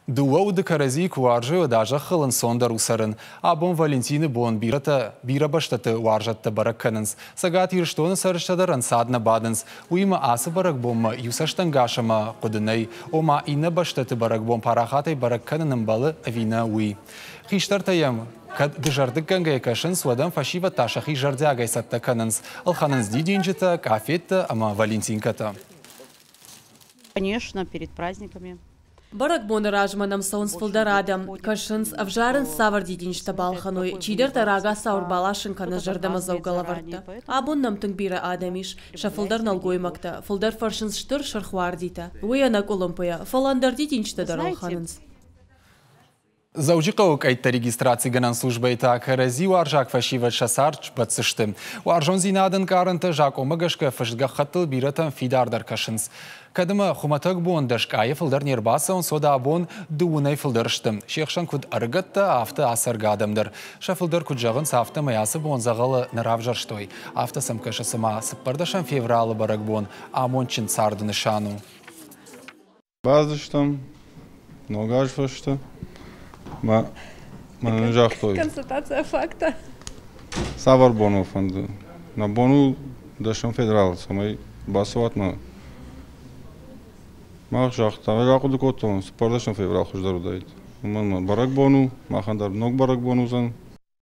Дыууӕ уды кӕрӕдзийы куы уарзой, уӕд а зӕххыл ӕнцондӕр у цӕрын. Абон Валентины бон бирӕтӕ бирӕ бӕстӕты уарзӕттӕ бӕрӕг кӕнынц. Цӕгат Ирыстоны цӕрджытӕ дӕр ӕнцад нӕ бадынц. Уыимӕ ацы бӕрӕгбонмӕ иу цӕстӕнгас ӕмӕ хъуыды нӕй, ома иннӕ бӕстӕты бӕрӕгбон парахатӕй бӕрӕг кӕнын ӕмбӕлы ӕви нӕ, уый. Хистӕртӕ йӕм кӕд дызӕрдыггӕнгӕ кӕсынц, уӕд ӕм фӕсивӕд та сӕхи зӕрдиагӕй цӕттӕ кӕнынц, ӕлхӕнынц дидинджытӕ, къафеттӕ ӕмӕ валентинкӕтӕ. Конечно, перед праздниками. Бӕрӕгбоны размӕ нӕм цӕуынц фылдӕр адӕм, кӕсынц, ӕвзарынц, цавӕр дидинджытӕ балхӕной, чидӕртӕ рагацау ӕрбаласын кӕны зӕрдӕмӕдзӕугӕ лӕвӕрттӕ. Абон нӕм тынг бирӕ адӕм ис, сӕ фылдӕр нӕлгоймӕгтӕ, фылдӕр фӕрсынц стыр сырх уардитӕ. Уый ӕнӕкъуылымпыйӕ, фӕлӕ ӕндӕр дидинджытӕ дӕр ӕлхӕнынц. Дзӕуджыхъӕуы къӕйтты регистрацигӕнӕн службӕйы та кӕрӕдзи уарзаг фӕсивӕд сӕ цард сбӕтдзысты. Уарзондзинады ӕнкъарӕнтӕ закъонмӕ гӕсгӕ фыст гӕххӕттыл бирӕтӕм фидардӕр кӕсынц. Кӕд ӕмӕ хуымӕтӕг бон дӕсгайӕ фылдӕр не рбацӕуынц, уӕд абон дыууынӕй фылдӕр сты. Се хсӕн куыд ӕрыгӕттӕ, афтӕ ацӕргӕ адӕм дӕр. Сӕ фылдӕр куыд зӕгъынц, афтӕмӕй ацы бон дзӕгъӕлы нӕ равзӕрстой. Афтӕ сӕм кӕсы, цыма 14 февралы бӕрӕгбон амондджын царды нысан у. Бацыдыстӕм ног аз фӕстӕ. Мӕ мӕнӕн загътой. Констатация факта. Цавӕр бон уӕ фӕнды? Нӕ бон у дӕсӕм февралы, цӕмӕй бацӕуат мӕ. Мах загътам, ӕз ахъуыды кодтон, 14 феврал хуыздӕр уыдаид. Уымӕн ӕмӕ бӕрӕгбон у, махӕн дӕр ног бӕрӕгбон уыдзӕн.